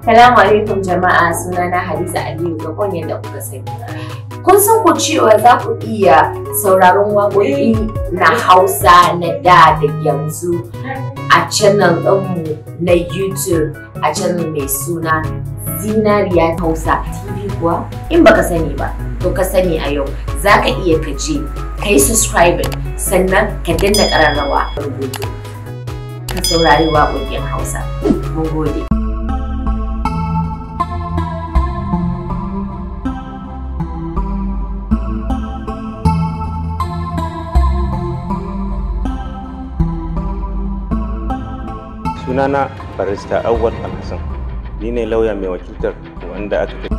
Salamu alaikum jama'a, sunana Hadiza Aliyu Gabon yadda kuka sani. Kun san ku cewa za ku iya sauraron waƙoƙi na Hausa na da da yanzu a channel ɗinmu na YouTube a channel mai suna Zinariya Hausa TV kuwa? In baka sani ba, to ka sani a yau za ka iya ka je ka yi subscribing sannan ka danna ƙararrawa rubutu ka saurari waƙoƙin Hausa. Mun gode. Sunana Barista Awwal Alhassan, ni ne lauya mai wakiltar wanda aka kai.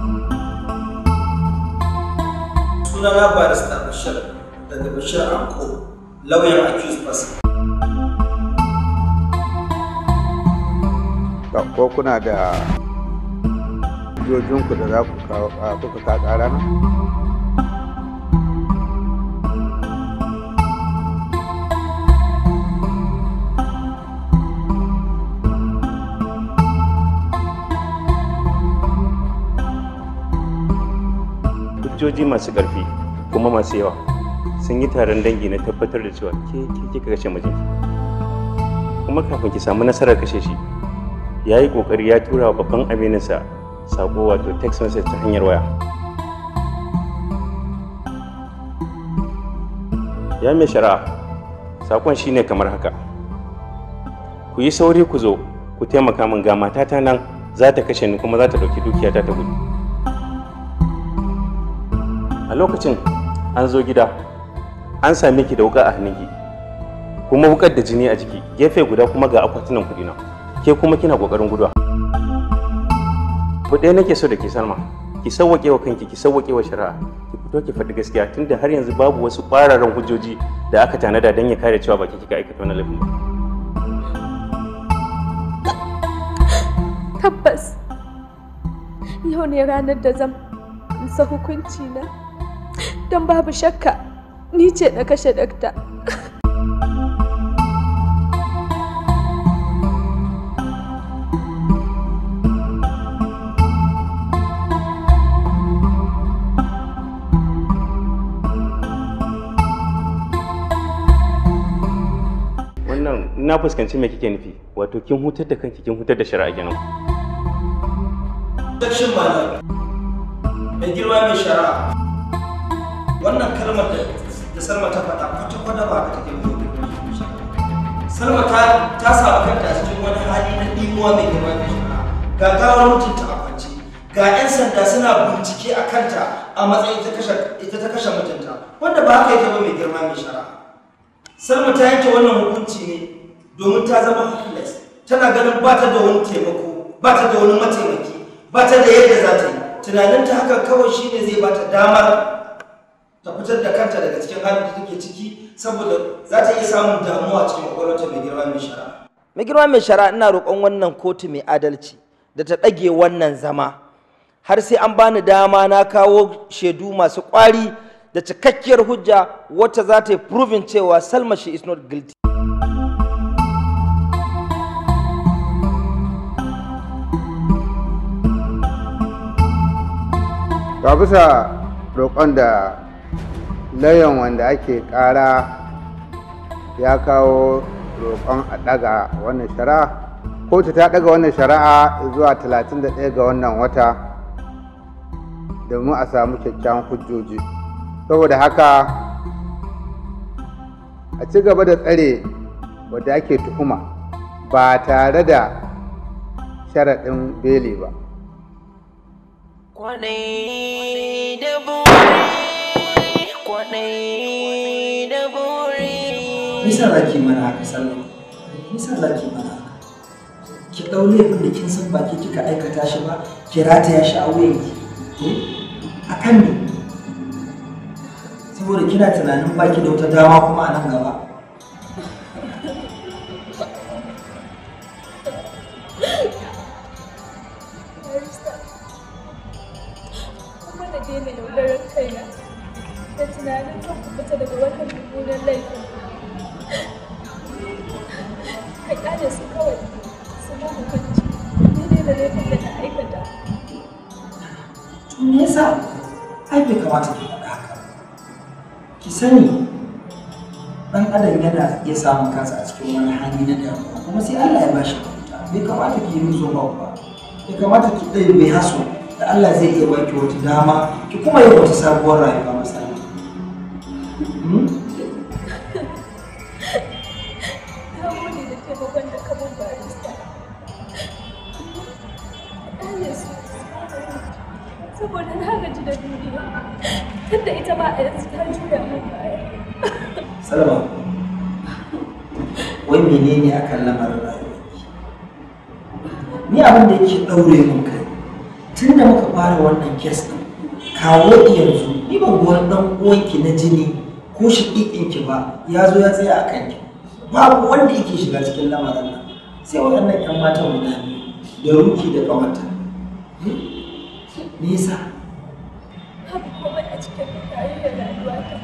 Sunana Barista Bashir daga Bashir Anko, lauyan accused person. Ko kuna da hujjojinku da za ku kawo kuka ka ƙara na? Hujjoji masu ƙarfi kuma masu yawa sun yi taron dangi na tabbatar da cewa ke kika kashe mijinki. Kuma kafin ki samu nasarar kashe shi, ya yi ƙoƙari ya tura wa babban amininsa sako wato text message ta hanyar waya. Ya mai shari'a, sakon shine kamar haka: ku yi sauri ku zo ku taimaka min, ga matata nan za ta kashe ni kuma za ta ɗauki dukiyata ta gudu. A lokacin an zo gida an same ki da wuka a hannunki, kuma wukar da jini a jiki, gefe guda kuma ga akwatunan kuɗi na, ke kuma kina kokarin guduwa. Abu ɗaya nake so da ke Salma, ki sawwaƙe wa kanki, ki sawwaƙe wa shari'a, ki fito ki faɗi gaskiya tunda har yanzu babu wasu ƙwararan hujjoji da aka tanada don ya kare cewa baki kika aikata wannan laifin ba. Tabbas yau ne ranar da zan amsa hukunci na. Don babu shakka ni ce na kashe dakta. Wannan na fuskanci me kike nufi, wato kin hutar da kanki, kin hutar da shari'a kenan. Objection, my lord. Mai girma mai shari'a, wannan kalmar da Salma ta faɗa kwata-kwata ba haka take ba. Salma ta samu kanta a cikin wani hali na ɗimuwa mai girma mai shari'a. Ga gawar mutunta a kwance, ga 'yan sanda suna bincike a kanta a matsayin ita ta kashe mutunta, wanda ba haka yake ba mai girma mai shari'a. Salma ta yanke wannan hukunci ne domin ta zama hopeless, tana ganin ba ta da wani taimako, ba ta da wani mataimaki, ba ta da yadda za ta yi. Tunaninta haka kawai shine zai ba ta damar ta fitar da kanta daga cikin halin da take ciki, saboda za ta iya samun damuwa cikin kwakwalwarta mai girma mai shari'a. Mai girma mai shari'a, ina roƙon wannan kotu mai adalci da ta ɗage wannan zama har sai an bani dama na kawo shaidu masu ƙwari da cikakkiyar hujja wacce za ta yi proving cewa Salma she is not guilty. Ga bisa roƙon da lauyan wanda ake ƙara ya kawo roƙon a ɗaga wannan shari'a, kotu ta ɗaga wannan shari'a zuwa 31 ga wannan wata domin a samu kyakkyawan hujjoji. Saboda haka a ci gaba da tsare wadda ake tuhuma ba tare da sharaɗin beli ba. Kwaɗayi da buri, kwaɗayi da buri. Nisa za ki mana haka Salma? Nisa za ki mana haka? Ki ɗau laifin da kin san ba ke kika aikata shi ba, ki rataya shi a wuyanki. A kan me? Saboda kina tunanin baki da wata dama kuma a nan gaba. Kuma na daina yaudarar kaina da tunanin zan kubuta daga wannan mummunan laifin. Ka kyale su kawai su ma hukunci. Ni ne da laifin da na aikata. Yasa? Ai bai kamata ki faɗa haka. Ki sani ɗan adam yana iya samun kansa a cikin wani hali na damuwa kuma sai Allah ya bashi mafita. Bai kamata ki yi musu ba ba. Bai kamata ki ɗaya bai haso da Allah zai iya baki wata dama ki kuma yi wata sabuwar rayuwa misali. Na gode da taimakon da ka mun barista. Ɗane su saboda na gaji da duniya. Tunda ita ma a yanzu ta juya min baya. Salma, wai menene akan lamarin rayuwarki? Ni abin da yake ɗaure min kai tun da muka fara wannan kes ɗin kawo yanzu ni ban ga wani ɗan uwanki na jini ko shaƙiƙinki ba ya zo ya tsaya a kanki. Babu wanda yake shiga cikin lamarin nan sai waɗannan 'yan matan guda biyu da Ruki da ƙawarta. Me yasa? Babu komai a cikin tarihin rayuwata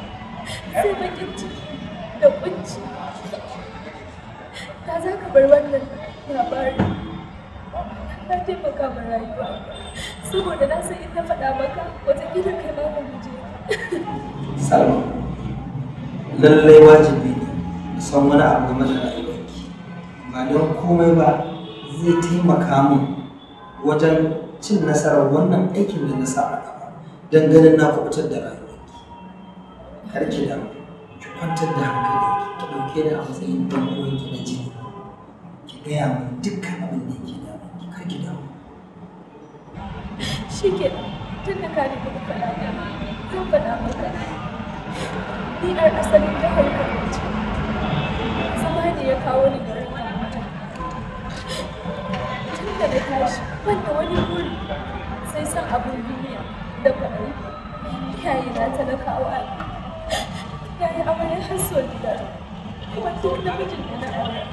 sai baƙin ciki da ƙunci. Da za ka bar wannan labarin na taimaka ma rayuwa saboda na san in na faɗa maka wataƙila kai ma ka guje ni. Salma, lallai wajibi ne in san wani abu game da rayuwarki. Ba don komai ba zai taimaka min wajen cin nasarar wannan aikin da na sa a gaba don ganin na kubutar da rayuwarki. Kar ki damu, ki kwantar da hankalinki, ki ɗauke ni a matsayin ɗan uwanki na jini. Ki gaya min dukkan abin da yake damunki, kar ki damu. Shi kenan, tun da ka nemi ka faɗa zan faɗa maka. Ni 'yar asalin jihar Kano ce. Zama ne ya kawo ni garin Abuja. Tun da na tashi, ban da wani buri sai son abin duniya da kwaɗayi. Iyayena talakawa ne. Na yi aure har sau biyar, kuma duk namijin da na aura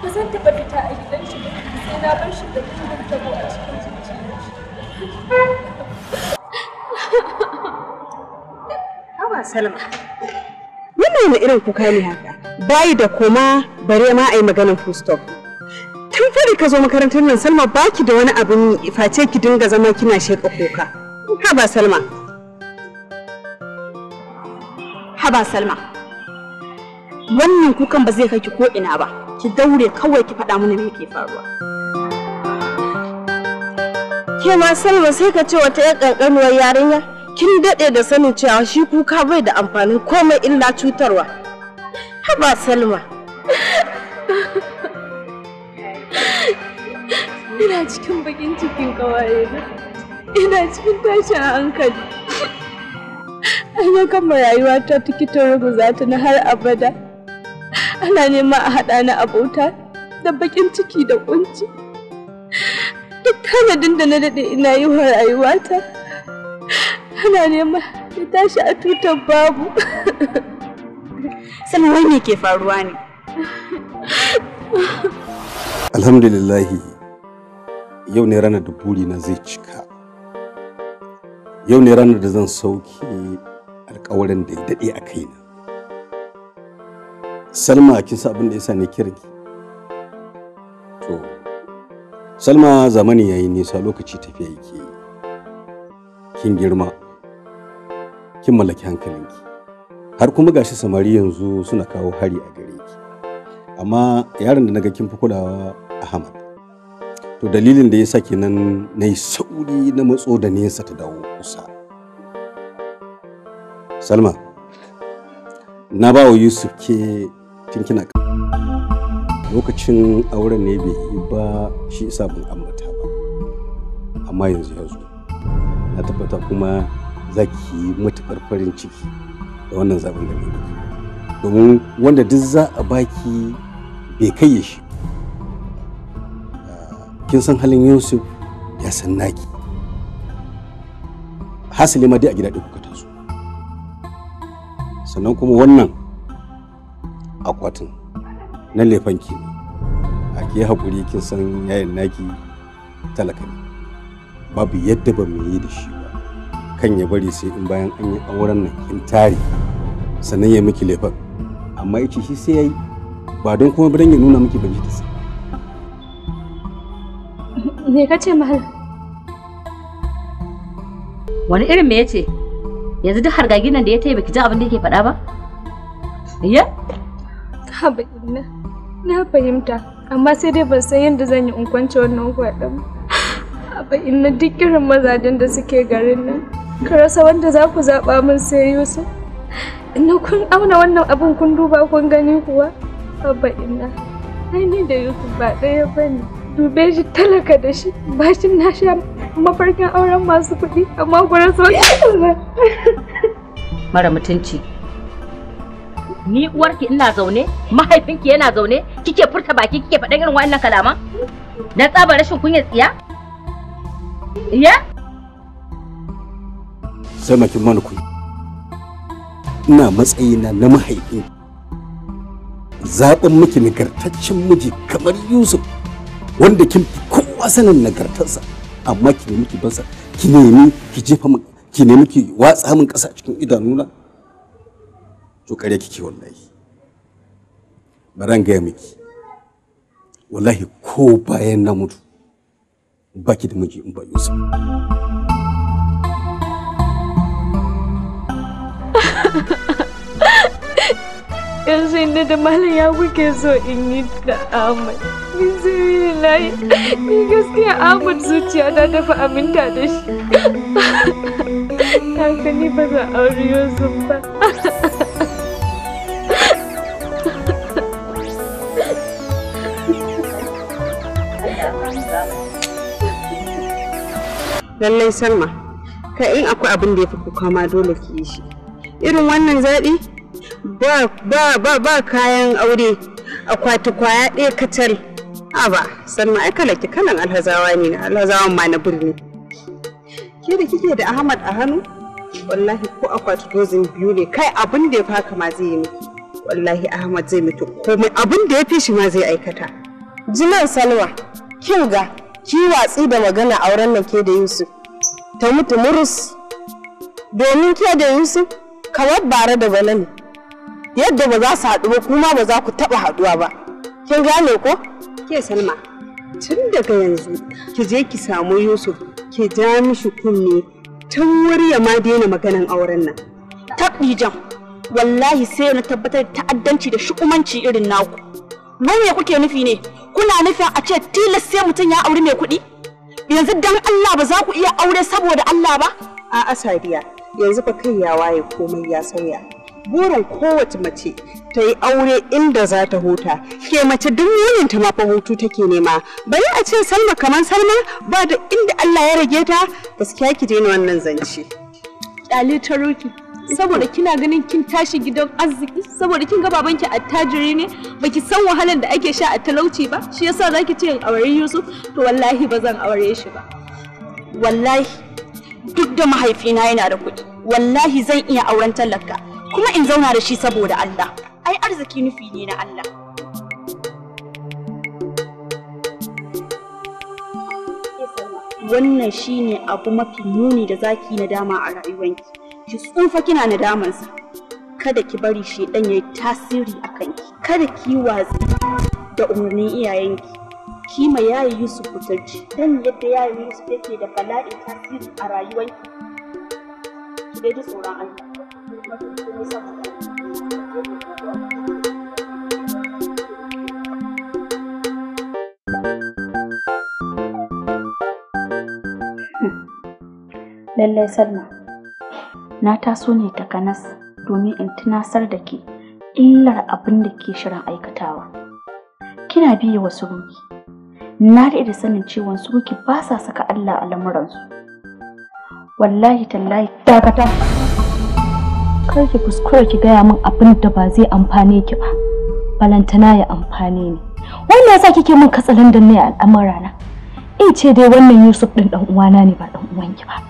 ba zan taɓa fita a gidan shi ba sai na bar shi da bugun tabo a cikin zuciyar shi. Haba Salma. Wannan wani irin kuka ne haka? Bayi da koma bare ma a yi maganar full stop. Tun fari ka zo makarantar nan Salma baki da wani abin yi face ki dinga zama kina sheƙa kuka. Haba Salma. Haba Salma. Wannan kukan ba zai kai ki ko ina ba. Ki daure kawai ki faɗa mana me yake faruwa. Ke ma Salma sai ka ce wata 'yar ƙanƙanuwar yarinya kin daɗe da sanin cewa shi kuka bai da amfanin komai illa cutarwa. Haba Salma. Ina cikin bakin cikin ƙawayena. Ina cikin tashin hankali. An yi kama rayuwata tikitin ruguza ta na har abada. Ana nema a haɗa ni abota da bakin ciki da ƙunci. Duk tanadin da na daɗe ina yi wa rayuwata. Ana nema ya tashi a tutar babu. Salma wai me ke faruwa ne? Alhamdulillahi yau ne ranar da burina zai cika. Yau ne ranar da zan sauke alkawarin da ya daɗe a kaina. Salma kin san abin da yasa ne kiranki? To, Salma zamani yayi nisa lokaci tafiya yake yi. Kin girma, kin mallaki hankalinki. Har kuma gashi samari yanzu suna kawo hari a gare ki. Amma yaron da naga kin fi kulawa Ahmad. To dalilin da yasa kenan na yi sauri na matso da nesa ta dawo kusa. Salma, na ba wa Yusuf ke tun kina lokacin auren ne bai yi ba shi isa ban ambata ba. Amma yanzu ya zo. Na tabbata kuma za ki yi matuƙar farin ciki da wannan zaɓen da na miki. Domin wanda duk za a baki bai kai ya shi. Kin san halin Yusuf ya san naki. Hasali ma dai a gida ɗaya kuka taso. Sannan kuma wannan akwatin na lefanki ne. A ke haƙuri kin san yayin naki talaka ne. Babu yadda ba mu yi da shi ba. Kan ya bari sai in bayan an yi auren nan kin tare sannan ya miki lefan. Amma yace shi sai yayi ba don kuma ba don ya nuna miki ban ji ta sa. Me ka ce Malam? Wani irin me yace? Yanzu duk hargagin nan da ya tayi baki ji abin da yake faɗa ba? Iya? Haba inna, na fahimta, amma sai dai ban san yadda zan yi in kwance wannan kwaɗon. Haba inna, duk irin mazajen da suke garin nan, ka rasa wanda za ku zaɓa min sai Yusuf. Inna, kun auna wannan abin kun duba kun gani kuwa? Haba inna, ai ni da Yusuf ba ɗaya ba ne. Dube shi talaka da shi, bashin na sha mafarkin auren masu kuɗi, amma ku rasa wanda. Mara mutunci. Ni uwarki ina zaune, mahaifinki yana zaune, kike furta baki kike faɗan irin wa'annan kalaman? Na tsaba rashin kunyar tsiya? Iya? Sai makin mana kunya. Ina matsayina na mahaifin. Zaɓin miki nagartaccen miji kamar Yusuf, wanda kin fi kowa sanin nagartarsa, amma ki nemi ki basa, ki nemi ki jefa min, ki nemi ki watsa min ƙasa cikin idanuna. To ƙarya kike wallahi. Baran gaya miki. Wallahi ko bayan na mutu baki da miji in ba Yusuf. Yanzu inda da malam ya kuke so in yi da Ahmad. Ni sabilillahi, ni gaskiya Ahmad zuciya ta tafi aminta da shi. Haka ni ba zan auri Yusuf ba. Lallai Salma, kai in akwai abin da ya fi kuka ma dole ki yi shi. Irin wannan zaɓi ba ba ba ba kayan aure, akwati kwaya ɗaya kacal. Aba, Salma ai kala ki kalan alhazawa ne, alhazawan ma na birni. Ke da kike da Ahmad a hannu? Wallahi ko akwati dozin biyu ne, kai abin da ya fi haka ma zai yi miki. Wallahi Ahmad zai miki komai, abin da ya fi shi ma zai aikata. Jinan Salma, kin ga ki watsi da magana auren nan ke da Yusuf. Ta mutu murus. Domin ke da Yusuf kamar bare da bana ne. Yadda ba za su haɗu ba kuma ba za ku taɓa haɗuwa ba. Kin gane ko? Ke Salma, tun daga yanzu ki je ki samu Yusuf ki ja mishi kunne tun wuri ya ma daina maganan auren nan. Tabɗi jam, wallahi sai na tabbatar da ta'addanci da shu'umanci irin naku. Wai me kuke nufi ne? Kuna nufin a ce tilas sai mutum ya auri mai kuɗi? Yanzu dan Allah ba za ku iya aure saboda Allah ba? A'a Sadiya, yanzu fa kai ya waye komai ya sauya. Burin kowace mace ta yi aure inda za ta huta. Ke mace duk wurinta ma fa hutu take nema. Bari a ce Salma kamar Salma ba da inda Allah ya rage ta, gaskiya ki daina wannan zance. Kyale ta roki. Saboda kina ganin kin tashi gidan arziki, saboda kin ga babanki attajiri ne, baki san wahalar da ake sha a talauci ba, shi yasa zaki ce in aure Yusuf, to wallahi ba zan aure shi ba. Wallahi duk da mahaifina yana da kuɗi, wallahi zan iya auren talaka kuma in zauna da shi saboda Allah. Ai arziki nufi ne na Allah. Wannan shine abu mafi muni da zaki yi nadama a rayuwanki. Ki tsufa kina nadamansa. Kada ki bari shedan yayi tasiri a kanki. Kada ki yi watsi da umarnin iyayenki. Ki ma yayi Yusuf butulci. Dan yadda yayi Yusuf yake da bala'in tasiri a rayuwanki. Ki dai ji tsoron Allah. Kuma ki komai saboda Allah. Lallai Salma, na taso ne takanas domin in tunasar da ke illar abin da ke shirin aikatawa. Kina biye wa suruki. Na daɗe da sanin cewa suruki ba sa saka Allah a lamuransu. Wallahi tallahi dakata. Kar ki kuskura ki gaya min abin da ba zai amfane ki ba. Balantana ya amfane ni. Wannan yasa kike min katsalandan ne a al'amurana. In ce dai wannan Yusuf ɗin ɗan uwana ne ba ɗan uwanki ba.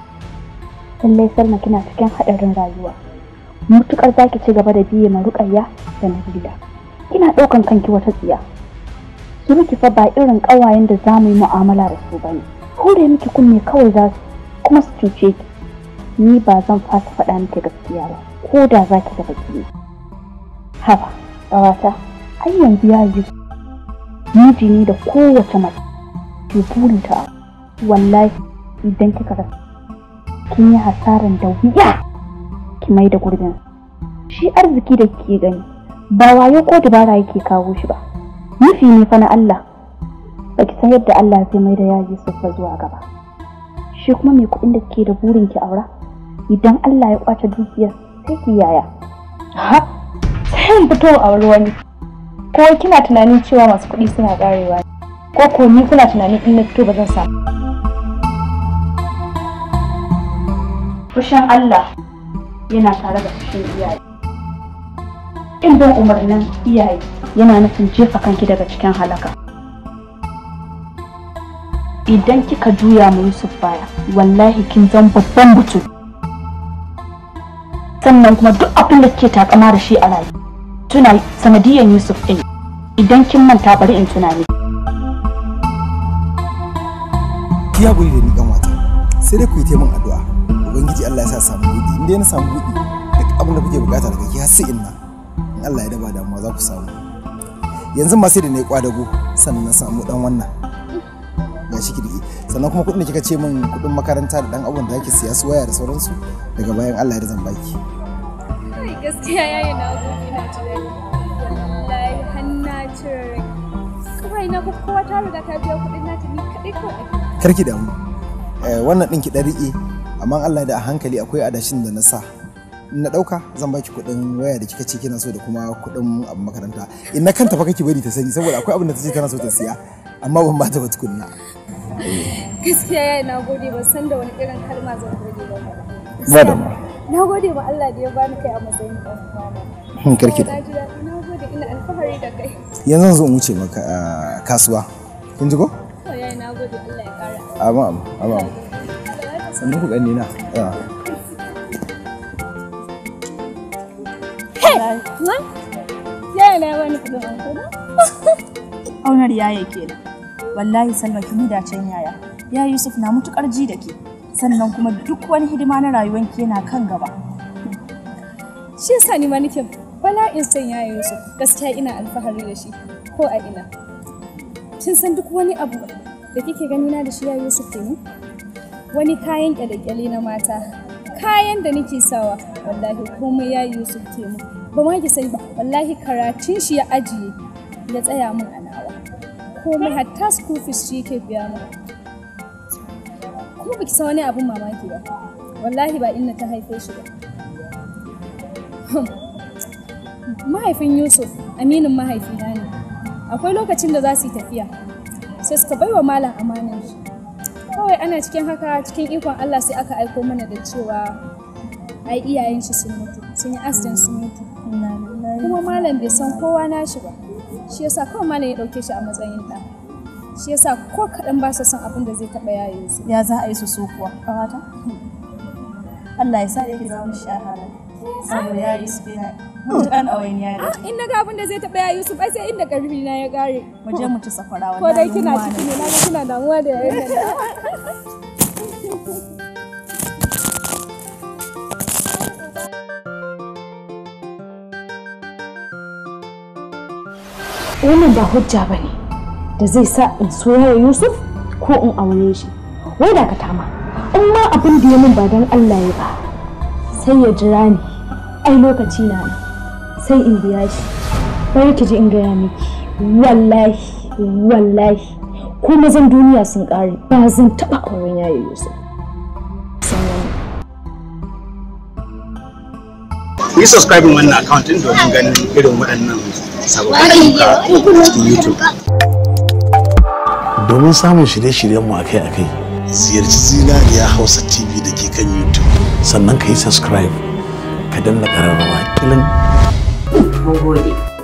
Lallai Salma kina cikin haɗarin rayuwa. Mutukar za ki ci gaba da biye ma Ruƙayya da Nabila. Kina ɗaukan kanki wata tsiya. Suruki fa ba irin ƙawayen da za mu yi mu'amala da su bane. Hure miki kunne kawai za su kuma su cuce ki. Ni ba zan fasa faɗa miki gaskiya ba, ko da za ki ga baki ne. Haba, ƙawata, ai yanzu ya yi miji ne da kowace mace ke burinta. Wallahi idan kika rasa Kin yi hasaran da wuya ki mai da gurbin. Shi arziki da kike gani ba wayo ko dabara yake kawo shi ba. Nufi ne fa na Allah. Baki san yadda Allah zai mai da ya Yusuf ba zuwa gaba. Shi kuma mai kuɗin da kike da burin ki aura, idan Allah ya kwace dukiyar sai ki yaya. Ha, sai in fito a auri wani. Ko kina tunanin cewa masu kuɗi suna ƙarewa? Ko ko ni kuna tunanin in na fito ba zan samu? Fushin Allah yana tare da fushin iyaye. In bin umarnin iyaye yana nufin jefa kanki daga cikin halaka. Idan kika juya mu Yusuf baya, wallahi kin zan babban mutum. Sannan kuma duk abin da kike takama da shi a rayu, tuna sanadiyan Yusuf ɗin. Idan kin manta bari in tuna miki. Ki haƙuri da ni ɗan wata, sai dai ku yi ta min addu'a. Ubangiji Allah ya sa samu buɗi, in dai na samu buɗi duk abin da kuke bukata daga ki har sai inna. In Allah ya daba damuwa za ku samu. Yanzu ma sai da na yi kwadago sannan na samu ɗan wannan. Gashi ki riƙe. Sannan kuma kuɗin da kika ce min kuɗin makaranta da ɗan abun da ake siya su waya da sauransu daga bayan Allah ya zan baki. Kai gaskiya yayi na gode, ina ji daɗi. Wallahi har na cire rai. Kawai na kowa ta riga ta biya kuɗin nata ni kaɗai kawai. Karki damu. Wannan ɗin ki ɗan riƙe amma Allah da a hankali akwai adashin da na sa. In na ɗauka zan baki kuɗin waya da kika ce kina so da kuma kuɗin abin makaranta. In na kanta fa kake bari ta sani saboda akwai abin da ta ce tana so ta siya amma ban bata ba tukunna. Gaskiya yayi na gode, ban san da wani irin kalma zan gode ba. Ba da ma. Na gode ma Allah da ya bani kai a matsayin ɗan uwana. Karki da. Na ji daɗi, na gode, ina alfahari da kai. Yanzu zan zo in wuce maka kasuwa. Kin ji ko? To yayi na gode, Allah ya ƙara. Amma amma. Sannan ku ganni na. Yaya na bani kuɗin anko na? Aunar yaya kenan. Wallahi Salma kin yi dacen yaya. Ya Yusuf na mutukar ji da ke. Sannan kuma duk wani hidima na rayuwanki yana kan gaba. Shi yasa ni ma nake bala'in son yaya Yusuf. Gaskiya ina alfahari da shi ko a ina. Kin san duk wani abu da kike gani na da shi yaya Yusuf ne? Wani kayan kyale-kyale na mata, kayan da nake sawa, wallahi komai yaya Yusuf ke mu. Ba ma ki sani ba, wallahi karatun shi ya ajiye ya tsaya min a nawa. Komai hatta school fees shi yake biya min. Kuma baki san wani abun mamaki ba, wallahi ba inna ta haife shi ba. Mahaifin Yusuf aminin mahaifina ne. Akwai lokacin da za su yi tafiya, sai suka baiwa malam amanar shi. Kawai ana cikin haka cikin ikon Allah sai aka aiko mana da cewa ai iyayen shi sun mutu, sun yi accident sun mutu. Kuma malam bai san kowa nashi ba. Shi yasa kawai malam ya dauke shi a matsayin ɗa. Shi yasa ko kaɗan ba sa son abin da zai taɓa yayin su. Ya za a yi su so kuwa, ƙawata? Allah ya sa da ki zama shi a halin. Saboda ya Yusuf yana mutuƙan ɗawainiya da In na ga abin da zai taɓa yayin Yusuf ai sai inda ƙarfi na ya ƙare. Mu je mu ci sakwara Ko dai wallahi kina yunwa ciki ne. ne, na ga kina damuwa da yayin nan. Wannan ba hujja ba ne da zai sa in soyayya Yusuf ko in aure shi. Wai dakata ma, in ma abin da ya min ba don Allah ya ba, sai ya jira ni, ai lokaci na nan, sai in biya shi. Bari ki ji in gaya miki, wallahi, wallahi, ko mazan duniya sun ƙare, ba zan taɓa auren yaya Yusuf. San wannan. Ku yi subscribing wannan account din domin ganin irin waɗannan sababbin ayyuka a cikin YouTube. Domin samun shirye-shiryenmu akai-akai, ziyarci Zinariya Hausa TV da ke kan YouTube. Sannan ka yi subscribe, ka danna ƙararrawa kilin. Mun gode.